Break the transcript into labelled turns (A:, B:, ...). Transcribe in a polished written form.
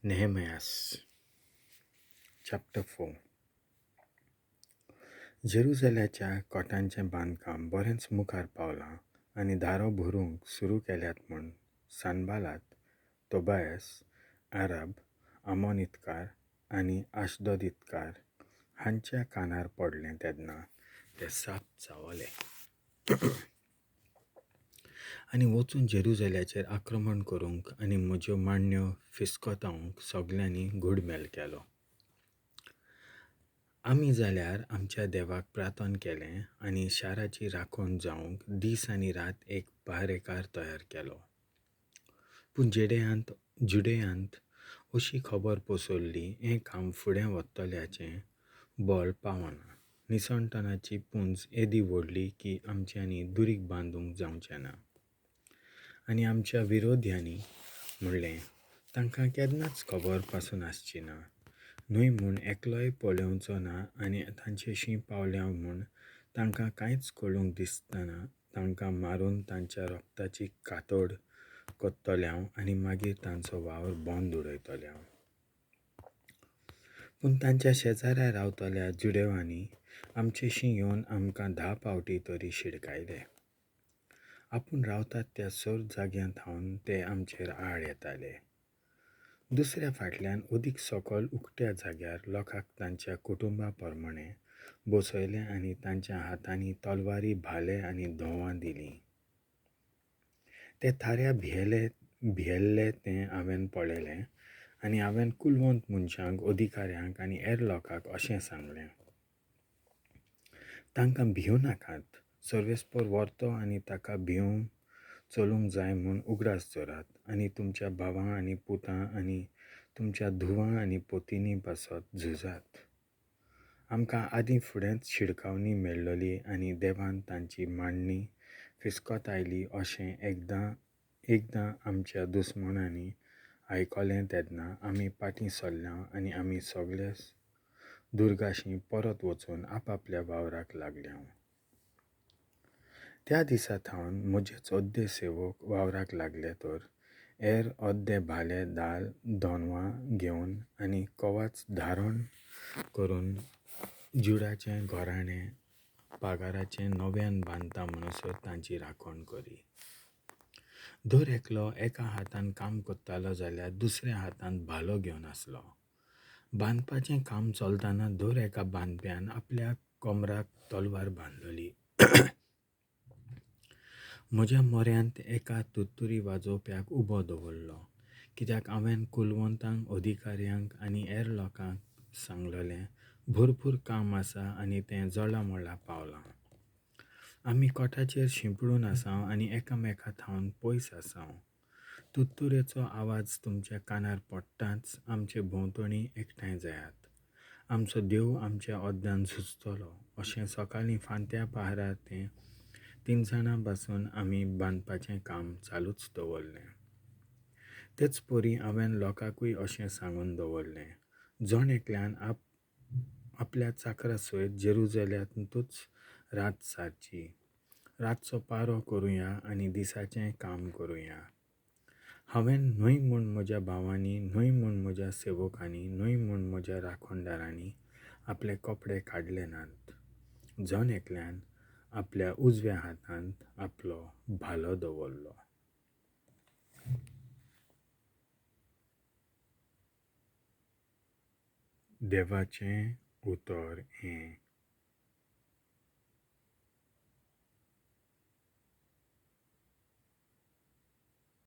A: Nehemiah chapter 4. जेरुजाल्याच्या कोटांचें बांदकाम बरेंच मुखार पावलां आनी दारो भरूंक सुरू केल्यात म्हूण सानबालात, तोबायस, आरब, आमोनितकार आनी आशदोदितकार हांच्या कानार पडलें तेन्ना ते साप चावले आनी वचून जेरुजाल्याचेर आक्रमण करूंक आनी म्हज्यो मांडण्यो फिस्कोतावंक सगल्यांनी घुडमेल केलो. आमी जाल्यार आमच्या देवाक प्रार्थन केलें आनी शाराची राखण जावंक दीस आनी रात एक पहारेकार तयार केलो. पूण जुडेयांत अशी खबर पसरली, हें काम फुडें वतल्याचें बळ पावना. निसणटनाची पुंज येदी व्हडली की आमच्यांनी दुरीग बांदूंक जावचें ना. आनी आमच्या विरोध्यांनी म्हणलें, तांकां केन्नाच खबर पासून आसची ना, न्हय म्हूण एकलोय पळोवचो ना आनी तांचेशी पावल्या म्हूण तांकां कांयच कळूंक दिसतना तांकां मारून तांच्या रक्ताची कातड कोत्तल्यांव आनी मागीर तांचो वावर बंद उडयतल्यांव. पूण तांच्या शेजाऱ्या रावतल्या जुडेवांनी आमचेशी येवन आमकां 10 फावटी तरी शिडकायले. आपूण रावतात त्या सर्व जाग्यां थावन ते आमचेर आड येताले. दुसऱ्या फाटल्यान अदीक सकल उकट्या जाग्यार लोकांक तांच्या कुटुंबा प्रमाणे बसयले आनी तांच्या हातांनी तलवारी, भाले आनी धोवां दिलीं. ते थाऱ्या भियेल्ले तें हांवें पळयलें आनी हांवें कुलवंत मनशांक, अधिकाऱ्यांक आनी हेर लोकांक अशें सांगलें, तांकां भिवं नाकात, सर्वेस्पर व्हरतो आनी ताका भिवून चलूंक जाय म्हूण उगडास दवरात आनी तुमच्या भावां आनी पुतां आनी तुमच्या धुवां आनी पोतींनी पासत झुजात. आमकां आदीं फुडेंच शिडकावणी मेळ्ळली आनी देवान तांची मांडणी फिस्कोत आयली अशें एकदां आमच्या दुस्मानांनी आयकलें तेन्ना आमी फाटीं सरल्या आनी आमी सगळे दुर्गाशी परत वचून आपापल्या वावराक लागल्या. त्या दिसा थावन म्हजेच अद्दे सेवक वावराक लागले तर हेर अद्दे भाले, दाल, दोनवां घेवन आनी कवाच धारण करून जुडाचें घराणें पागाराचें नव्यान बांदता म्हणसर तांची राखण करी. दर एकलो एका हातान काम करतालो जाल्यार दुसऱ्या हातान भालो घेवन आसलो. बांदपाचें काम चलतना दर एका बांदप्यान आपल्या कमराक तलवार बांदलेली. म्हज्या म्हऱ्यांत एका तुत्तुरी वाजोवप्याक उबो दवरलो, कित्याक हांवें कुलवंतांक, अधिकाऱ्यांक आनी हेर लोकांक सांगलेलें, भरपूर काम आसा आनी तें जळामळा पावलां. आमी कोटाचेर शिंपडून आसाव आनी एकामेका थावन पयस आसाव. तुत्तुरेचो आवाज तुमच्या कानार पडटाच आमचे भोंवतणी एकठांय जायात. आमचो देव आमच्या अद्दान झुजतलो अशें सकाळीं फांत्या पहारार तें 3 जाणां पासून आमी बांदपाचें काम चालूच दवरलें. तेच परी हांवें लोकांकूय अशें सांगून दवरलें, जण एकल्यान आपल्या चाकरा सयत जेरुजाल्यांतूच रात सारची, रातचो पारो करुया आनी दिसाचें काम करुया. हांवें न्हय म्हूण म्हज्या भावांनी, न्हय म्हूण म्हज्या सेवकांनी, न्हय म्हूण म्हज्या राखणदारांनी आपले कपडे काडले नात. जण एकल्यान आपल्या उजव्या हातांत आपलो भालो दवरलो. देवाचें उतर हें